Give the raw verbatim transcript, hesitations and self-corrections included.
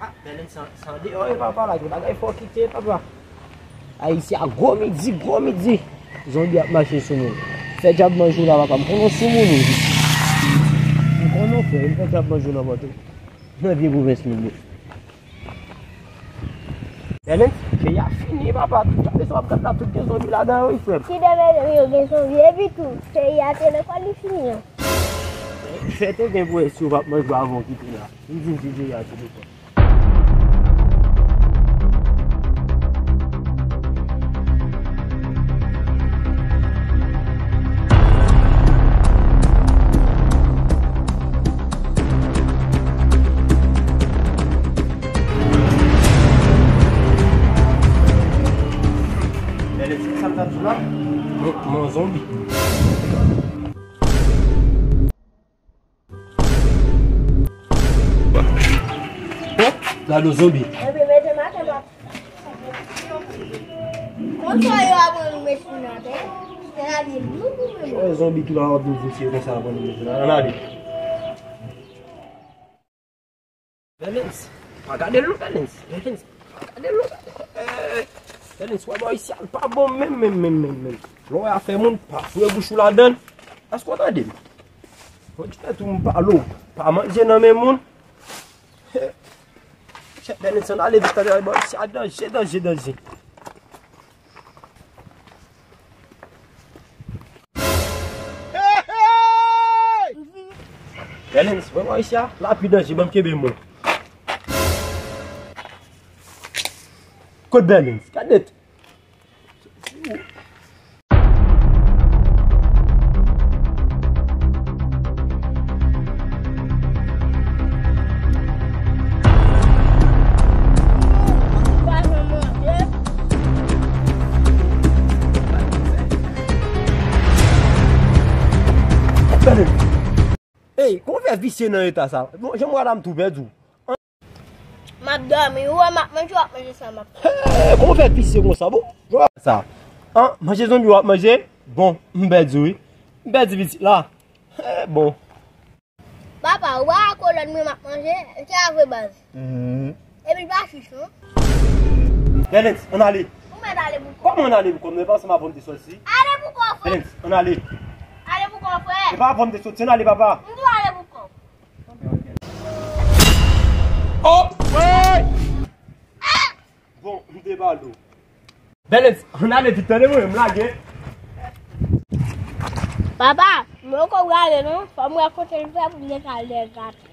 Ah, Bèlens, sa, sa deyò, e papa, la, gen bagay fò kite, papa. Ayisyen a gwo midi, gwo midi. Zonbi ap mache sou moun. Fè djab manje w la, papa. M konnen w sou moun ou. M konnen w, frè, m fè djab manje w nan vant ou. Nan vye pwovens moun yo. Bèlens, peyi a fini, papa. Tout, gade sa w ap gad la, tout gen zonbi ladan yo, wi, frè m. Ki de mezanmi yo gen zonbi, epi tou, peyi a te nan kò li fini an. Fè te gen pwovens yo p ap manje w avan w kite la. M di w, di peyi a fini, frè. Bèlens, sa m t ap di w la? Mwen, mwen zonbi. Bon, gade yon zonbi. Epi mete m atè, papa. Konsa yo ap rann mechin atè. Se la vye dlo pou mwen. Yon zonbi tou la w ap vin vin fye konsa ap rann mechin. Ann ale. Bèlens, pa gade l non, Bèlens. Bèlens, pa gade l non. Eh, Bèlens, wè bò isi a l pa bon menm, menm, menm, menm, menm. Lè w wè afè moun, pa foure bouch ou ladan l. Èske w tande m? Mwen di tèt ou m pale w, pa manje nan men moun. Chèf Bèlens, ann ale vit, tande, bò isi a danje, danje, danje. Bèlens, wè bò isi a, la pi danje, ban m kenbe m. Kot Bèlens? Gade nèt. Ey, kòman w fè visye nan eta sa? Bon, jan m wè la m tou pèdi w. M ap dòmi, ou wè m ap manje, w ap manje sa m ap fè. Hey, kòman w fè visye konsa, bon? Jan w wè sa. An, manje zonbi w ap manje? Bon, m pèdi wi. M pèdi pitit la. Hey, bon. Papa, ou pa wè kolòn mwen m ap manje? Se a vre baz. Mhm. Epi l pa chich non. Bèlens, ann ale. Ou mèt ale pou kò w. Kòman ann ale pou kò m? Nou pa ansanm avan m te soti. Ale pou kò w, frè. Bèlens, ann ale. Ale pou kò w, frè. E pa avan m te soti, ann ale, papa. M di w ale pou kò w. Oh! Bon, m te pale w. Bèlens, ann ale vit, tande mwen, m lage. Papa, mwen poko prale non, fò m wè kote l fè pou m te ka al dèyè gate.